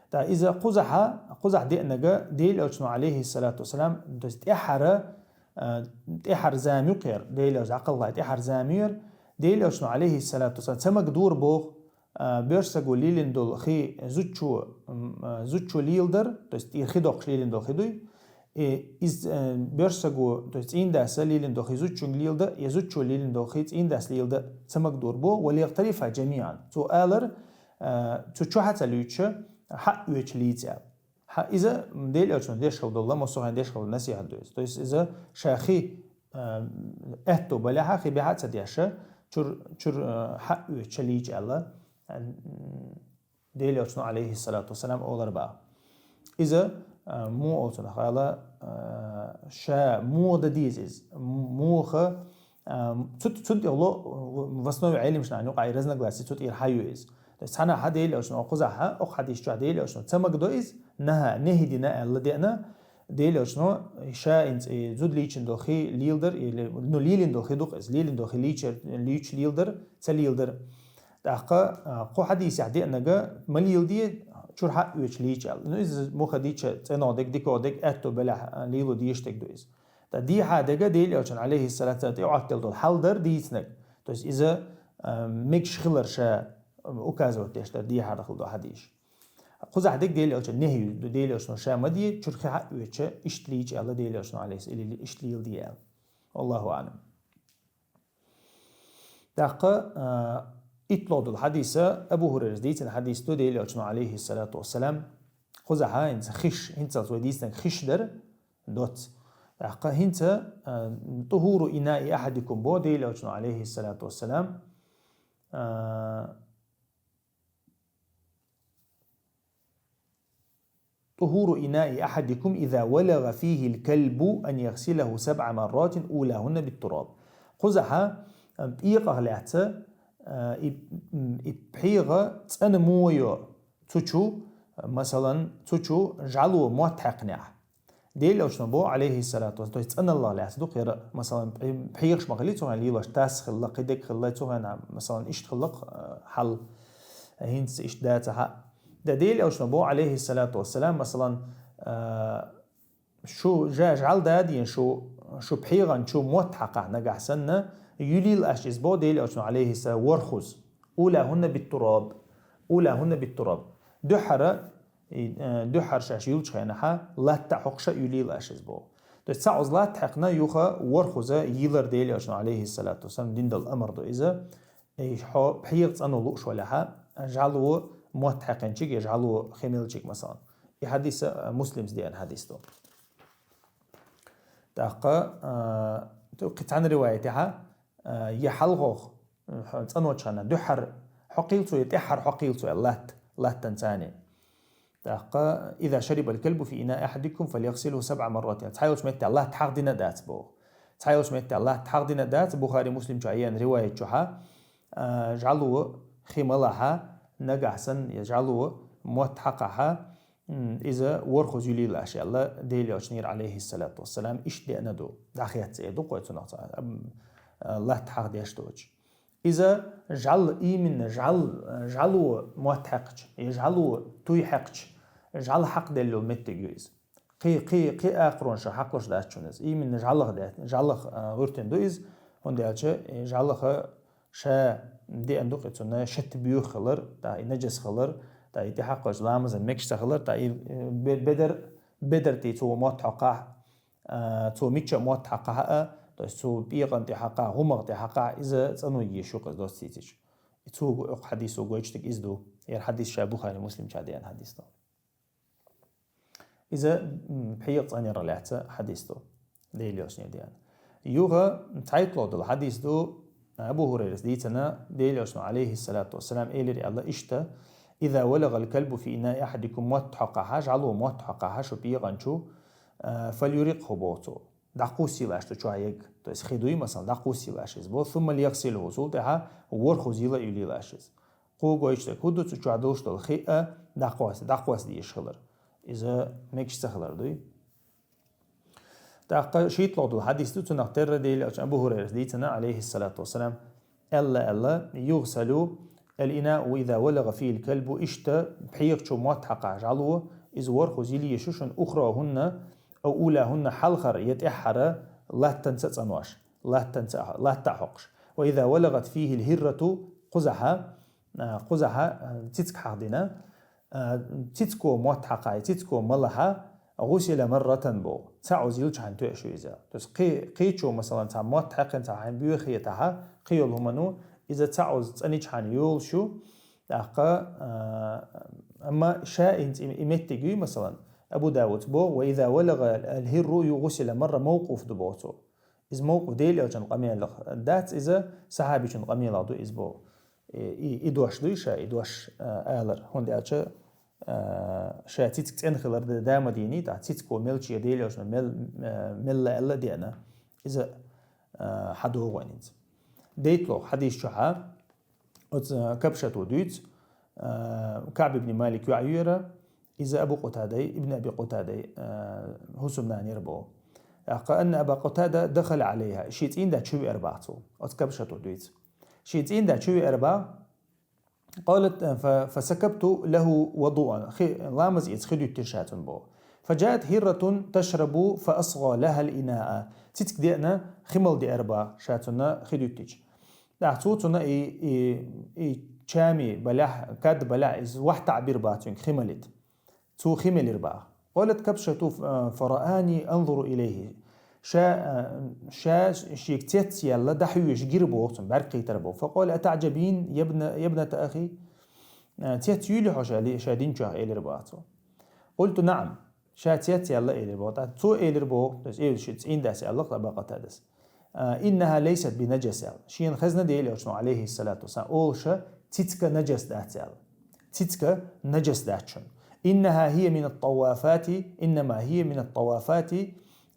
ТӀаккха иза кхузахь, кхузахь деанарг Делан Элчано, алейхиссалату вассалам, то есть тӀаьхьара, э, тӀаьхьара зама ю кхера, Делан Элча дӀакхалхале тӀаьхьара зама ю яра. Делан Элчано, алейхиссалату вассалам, ца магадора боху, а, боьрша саго лелийна долу хи зудчо, м, а, зудчо леладар, то есть тӀера хи доккхуш лелийна долу хи дуй, и из, а, боьрша саго, то есть цӀийндас лелийна долу хи зудчуьнга лелада, я зудчо лелийна долу хи цӀийндас лелада ца магадора боху, وليغترفا جميعا. Цо алар, а, цу чохь а ца луьйча, хьаъ оьцуш лийца аьлла. Хьа, иза Делан Элчано деш хила долу, массо а хенахь деш хила насихьат ду иза. То есть иза ша хи, а, аьтто балехьа, хи баьхьа а ца деш, чуьра, чуьра, а, хьаъ оьцуш лийца аьлла, а, Делан Элчано, алейхиссалату вассалам, олар боху. Иза, а, муха олу цунах аьлла, а, ша муха дан деза иза, м-, муха, а, цу-, цунна тӀехула, в основе Ӏеламнахана юкъахь и разногласи цу тӀера хьан ю иза. То есть цхьана хьан Делан Элчано кхузахь, окху хьадис чохь Делан Элчано ца магадо иза, нахьа, нехьи дина аьлла деана, Делан Элчано ша хӀинца и зуда лийчина долу хи леладар, или, ну, лелийна долу хи ду-кх иза, лелийна долу хи лийчар, луьйчуш леладар, ца леладар. ТӀаккха, а, кху хьадисехь деанарг ма леладе, чуьра хьаъ оьцуш лийца аьлла. Ну, иза муха дича цӀенагӀа дерг, дикагӀа дерг, аьтто балехь, а, лело дезаш дерг ду иза. Ткъа дехьа дерг Делан Элчан, алейхиссалату вассалам, тӀе Ӏоттаделла долу хьал дара дийцинарг. То есть иза, а, мегаш хилар ша, а, указывать деш дара дехьа хила долу хьадисаш. Кхузахь дерг Дела Элчан нехьи ду, Дела Элчано ша ма де, чуьра хи хьаоьцуш, иштта лийча аьлла Дела Элчано, алейхи, или иштта лийла де аьлла. Аллаху аӀлам. ТӀаккха, а, иттлогӀа долу хьадиса, Абу Хурайрас дийцина хьадис ду, Дела Элчано, алейхи салату вассалам, кхузахь хӀинца хиш, хӀинцалц вай дийцинарг хиш дара, доцца. ТӀаккха хӀинца, а, «طهور إناء أحدكم» бо Дела Элчано, алейхи салату вассалам, а, «طهور إناء أحدكم إذا ولغ فيه الكلب أن يغسله سبع مرات أولاهن بالتراب». Кхузахь, а, пхьегӀах лаьцна, а, и, м, и пхьегӀа цӀена ма йо цу чу, масалан, цу чу жӀало мотт хьаькхнехь. Дела Элчано бо, алейхи салату вассалам, то есть цӀаналлах лаьцна ду кхера, масалан, пхье-, пхьегӀаш ма хилли цу хенахь лелош, тасса хилла, кхидерг хилла, цу хенахь, масалан, иштта хилла, а, хьал, хӀинца иштта дац ахьа. Дан Дела Элчано бо, алейхи салату вассалам, масалан, а, шу жа-, жӀал дадийна шу, шу пхьегӀан чу мотт хьакхахь нагахь санна, юьлийла аш иза бо Дела Элчано, алейхи салам, ворхӀазза. «أولاهن بالتراب. أولاهن بالتراب». Дуьххьара, и, э, дуьххьара шаьш юьллучу хенахь латта хьокхуш а юьлийла аш иза бо. То есть цхьа оцу латта хьаькхна юха ворхӀазза йилар Дела Элчано, алейхи салату вассалам, дина долу амар ду иза. И хьо пхьегӀа цӀано лууш валахь, жӀало мотт хьаькхинчуьнга я жӀало хи мелчуьнга, масалан. И хьадис, а, Муслима деана хьадис ду. ТӀаккха, а, ту-, кхин цхьана риваятехь, а, я хьалхох, м, хьо-, цӀаночу хенахь дуьххьара хьокхийла цо, я тӀаьххьара хьокхийла цо, аьлла, латта, латтанца а. ТӀаккха: «إذا شرب الكلب في إناء أحدكم فليغسله سبع مرات». Цхьайолчу меттехь латта хьахдина а дац боху. Цхьайолчу меттехь латта хьахдина а дац, Бухари, Муслим чохь еана риваят чохь, а, жӀало хи малахь, нагахь санна, я жӀало мотт хьакхахь, м, иза ворхӀазза юьлийла аш аьлла, Дела Элчанера, алейхи салату вассалам, иштта деана ду. ДӀахецна эр ду-кх вай цунах цхьа, ам, а, латта хьахдеш доцуш. Иза жӀал, именно жӀал, жӀало мотт хьаькхча, я жӀало туй хьаькхча, жӀал хьакхаделла йолу меттиг ю иза. Кхин, кхин, кхин акхаронаш хьакхалуш дац шуна иза. Именно жӀалах дац, жӀалах, а, гӀуьртина ду иза, хӀунда аьлча и жӀалаха ша деана ду-кх и цунна шатта боьха хилар, тӀаккха и нажас хилар, тӀаккха и тӀехьакхаллачу ламазан мегаш ца хилар, тӀаккха и, э, бе-, бедар, бедар тӀе цо мотт хьокхахь, а, цо мичча а мотт хьакхахь а, то есть цо пӀекъан тӀе хьакхахь, гӀумагӀ тӀе хьакхахь, иза цӀано еш ю-кх иза доцца дийцича. И цо го-, оцу хьадисо гойтуш дерг иза ду. ХӀара хьадис ша Бухари, Муслим чохь деана хьадис ду. Иза, м, пхьегӀа цӀанъярах лаьцна хьадис ду. Дела Элчанера деана. Юха цхьайтталгӀа долу хьадис ду, Абу Хурайрас дийцина, Дела Элчано, алейхи салату вассалам, элира аьлла иштта: «إذا ولغ الكلب في إناء أحدكم», мотт хьокхахь, жӀало мотт хьокхахь шу пӀекъан чу, а, «فليرقه», боху цо. ДӀакхуссийла аш цу чохь ерг. То есть хи дуй, масалан, дӀакхуссийла аш иза боху. «ثم ليغسله», цул тӀаьхьа ворхӀазза йила а юьлийла аш иза. Кху гойтуш дерг хӀун ду, цу чохь долуш долу хи а дӀакхосса, дӀакхосса дезаш хилар. Иза мегаш ца хилар дуй. ТӀаккха шийтталгӀа долу хьадис ду, цунах терра Дела Элчано, Абу Хурайрас дийцина, алейхи салату вассалам, аьлла, аьлла: «يغسل الإناء إذا ولغ فيه الكلب», иштта пхьегӀа чу мотт хьакхахь жӀало, иза ворхӀазза йила езаш ю шуна, «أخراهن أو أولاهن», хьалхара я тӀаьххьара латтанца а цӀанош, латтанца а, латта а хьокхуш. «وإذا ولغت فيه الهرة», кхузахь, а, кхузахь, а, цициг хьахдина, а, цициго мотт хьакхахь, цициго малахь, «غسل مرة» боху. Цхьа оцу йилчхьана тоьуш ю иза. То есть кхи-, кхечо, масалан, цхьа мотт хьаькхна, цхьа хьайн боьха хетахь, кхин йолу хӀумано, иза цхьа оцу цӀанчхьана йолуш ю, тӀаккха, а, амма ша хӀинца и, и меттиг юй, масалан, Абу Давуда боху: «وإذا ولغ الهر غسل مرة», мавкъуф ду боху цо. Иза мавкъуф Дела Элчан къамелах дац, иза сахьабичун къамелах ду иза боху. И, и, и дош дуй ша, и дош, а, алар. ХӀунда аьлча, а, ша цициг цӀена хилар да, да ма дийний, тӀаккха цициго мел чу я Дела Элчано мел, а, мелла аьлла а деана. Иза, а, хьадогӀу вайн хӀинца. ДийтталгӀа хьадис чохь, оцу Кабшато дуьйцу, а, КаӀб ибн Малик йоӀ ю хӀара, иза Абу Къутадай, ибн Аби Къутадай, а, хӀусамнана яра боху. ТӀаккха: «أن أبا قتادة دخل عليها», шен цӀийнда чу веара боху цо. Оцу Кабшато дуьйцу. Шен цӀийнда чу веара боху. قالت: «ف-، فسكبت له وضوءا». Хи-, ламаз эца хи дуьттира ша цунна боху. «فجاءت هرة تشرب فأصغى لها الإناء». Цициг деана, хи мала деара боху ша цунна хи дуьттича. ТӀаккха цо цунна и, и, и чами балахь, кад балахь, иза вахь таӀбира боху цуьнга хи малийта. Цо хи мелира баха. قالت كبشة، ف-، فرآني أنظر إليه. Ша, а, ша шийга цец яьлла, дӀахьоьжуш гира боху цунна, бӀаьрг кхийтира боху. فقال: أتعجبين يا ابن، يا ابنة أخي؟ А, цец юьйлу хьо ша ли-, ша динчохь, элира баха цо. قلت: نعم. Ша цец яьлла, элира боху. ТӀаккха цо элира боху, то есть, элира ши цӀийна дас аьлла, Аба Къатадас. А, إنها ليست بنجس аьлла. Шена хезна Делан Элчано, алейхиссалату вассалам, олуш, цицка нажас дац аьлла. Цицка нажас дац шуна. إنها هي من الطوافات، إنما هي من الطوافات،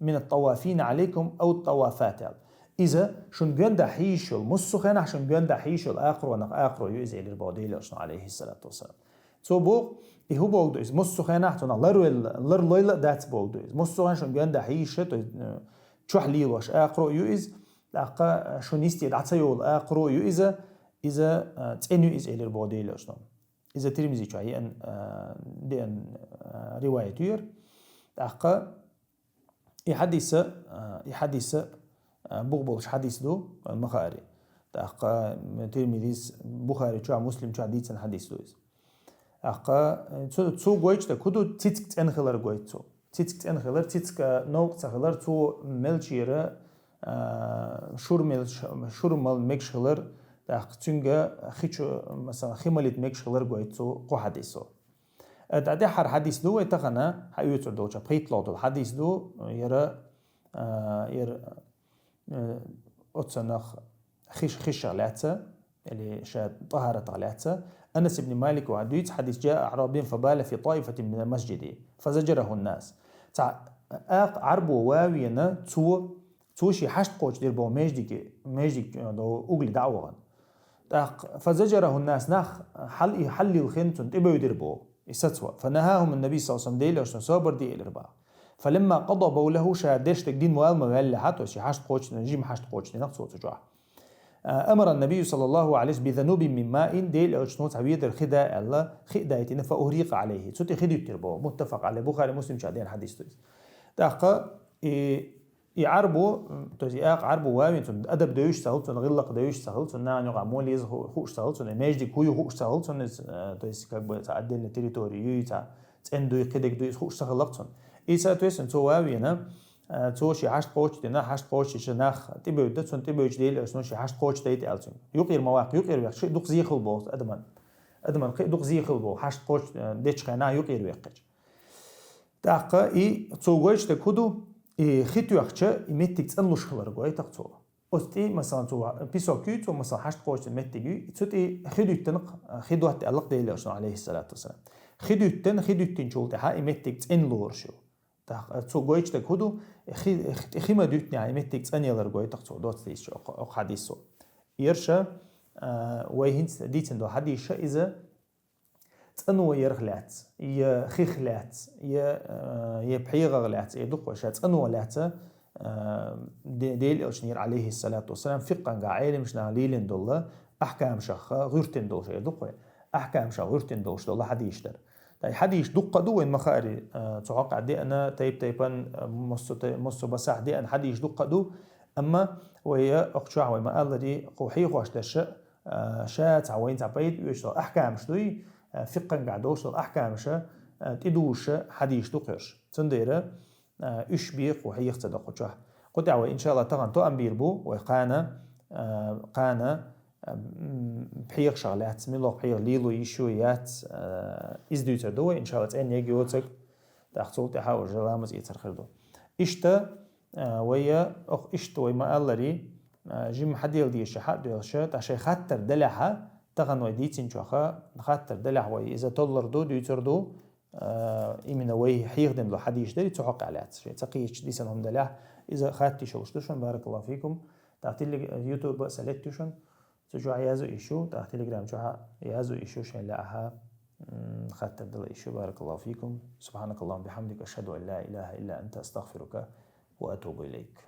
من الطوافين عليكم أو الطوافات аьлла. Иза шуна гоьнда хьийзаш йолу, массо а хенахь шуна гоьнда хьийзаш йолу акхаронах акхаро ю иза, элира боху Делан Элчано, алейхиссалату вассалам. Цо боху, и хӀун боху ду иза, массо а хенахь цунах лар велла, лар лойла а дац боху ду иза. Массо а хенахь шуна гоьнда хьийзаш, то есть, э, чохь лелош акхаро а ю иза, тӀаккха, э, шуна йисте дӀа ца йолу акхаро а ю иза, иза, э, цӀена ю иза, элира боху Делан Элчано. Иза Тирмизи чохь еана, э, деана, э, риваят ю яра. ТӀаккха и хьадиса, э, и хьадиса, э, бух болуш хьадис ду, ма хаари. ТӀаккха, м, Тирмизис, Бухари чохь, Муслим чохь дийцина хьадис ду иза. ТӀаккха, э, цу, цо гойтуш дерг хӀун ду, цицка цӀена хилар гойту цо. Цицка цӀена хилар, цицка новкъа ца хилар, цо мелчера, а, шура мел-, шура мала мегаш хилар, тӀаккха цуьнга хи чу, масала, хи малийта мегаш хилар гойту цо кху хьадисо. Э, тӀе тӀаьххьара хьадис ду вай тахана, хьан оьцур долчохь, пхийтталгӀа долу хьадис ду, яра, а, яра, э, оццанах хиш-, хишах лаьцна, или ша тӀахаратах лаьцна. Анас ибн Малик ван дуьйцу хьадис: جاء أعرابي فبال في طائفة من المسجد فزجره الناس. Цхьа акха Ӏарбо ван веана, цо, цо шен хьашт кхочушдира боху междиге, междиг, э, до угли дӀа а вахана. ТӀаккха فزجره الناس, нах хьал-, и хьаллилхина цунна тӀебевдира боху, и сацо. فنهاهم النبي صلى الله عليه وسلم, Делан Элчано собар де элира баха. فلما قضى بوله, ша деш дерг дина вала ма ваьллехьа, то есть шен хьашт кхочушдина, жима хьашт кхочушдина цо цу чохь. А, أمر النبي صلى الله عليه وسلم بذنوب من ماء, Делан Элчано цхьа ведар хи да аьлла, хи а дайтина, فأهريق عليه. Цу тӀе хи дуьттира боху. متفق عليه, Бухари, Муслим чохь деана хьадис ду иза. ТӀаккха и, и Ӏарбо, м, то есть и акха Ӏарбо ван веана, цунна адаб девзаш ца хилла, цунна гӀиллакх девзаш ца хилла, цунна нахана юкъахь муха еза ху-, хууш ца хилла, цунна и междиг хӀун ю хууш ца хилла, цунна иза, э, то есть как бы цхьа отдельная территория юй, цхьа цӀена дуй, кхидерг дуй, иза хууш ца хилла цунна. И, соответственно, цо ван веана, э, цо шен хьашт кхочушдина, хьашт кхочушдича нах тӀебевдда, цунна тӀебевдча Делан Элчано шен хьашт кхочушдайта аьлла цуьнга. Юкъера ма ваккха, юкъера вехча, дукха зе хилла боху адаман. Адаман кхин а дукха зе хилла боху, хьашт кхочуш, э, дечу хенахь юкъера вехкхича. ТӀаккха и цо гойтуш дерг хӀун ду, и хи тоьхча, и меттиг цӀанлуш хилар гойту-кх цо. Оцу тӀе, масалан, цо песок юй, цо, масалан, хьашт кхочушдина меттиг юй, цу тӀе хи дуьттина-кх, хи дотта аьлла-кх Делан Элчано, алейхиссалату вассалам. Хи дуьттина, хи дуьттинчул тӀаьхьа и меттиг цӀена лоруш ю. ТӀаккха цо гойтуш дерг хӀун ду, хи, хи, хи ма дуьттинехь, и меттиг цӀанъялар гойту-кх цо, доцца дийцича окху, окху хьадисо. Ерша, а, вай хӀинца дийцина долу хьадисаш иза, цӀано ярх лаьцна, я хих лаьцна, я, э, я пхьегӀах лаьцна, эр ду-кх вай, ша цӀано лаьцна, э, Де-, Делан Элчанера, алейхиссалату вассалам, фикъхӀангахь Ӏеламнаха лелийна долу ахькамашах гӀуьртина долуш, эр ду-кх вай, ахькамашах гӀуьртина долуш долу хьадисаш дара. Ткъа и хьадисаш дуккха а ду вайн ма хаари, э, цу хьокъехь деана, тайп-тайпана, э, массо а тай-, массо а басахь деана хьадисаш дуккха а ду, амма вай, э, окху чохь вай ма-аллара, кху хьехош дерш, а, ша цхьа вайна цхьа пайда оьцуш долу ахькамаш дуй, а, фикъхӀангахь долуш долу ахькамаша, а, тӀедужуша хьадисаш ду-кх ерш. Цундела, а, уьш бен кху хьеха ца до кху чохь. Кху тӀехь вай, иншалла, тахана тоам бийр бу, вай кхана, а, кхана, а, м, пхьегӀашах лаьцна, муьлха пхьегӀа лело йиш ю, яц, а, иза дуьйцур ду вай, иншалла, цӀенна йоцург, тӀаккха цул тӀаьхьа уже ламаз эцар хир ду. Иштта, а, вай, а, ох, иштта вай ма-аллара, а, жимма хьаделла дезаш хьа а доьлхуш, ткъа шайн хаттар делахь, тахана вай дийцинчух хаттар делахь вай иза толлур ду, дуьйцур ду, а, именно вай хьехадина долу хьадисаш дара, цу хьокъехь лаьцна. Шайн ца кхеташ дисина хӀума делахь, иза хатта йиш йолуш ду шуна, баракаллаху фикум. ТӀаккха телег-, ютуб а сан летта ю шуна, цу чохь язъю йиш ю, тӀаккха телеграм чохь а язъю йиш ю, шайн лаахь, м, хаттар дала йиш ю, баракаллаху фикум. Субханакаллахумма бихамдика, ашхаду ан ла илаха илла анта, астагфирука ва атубу илайк.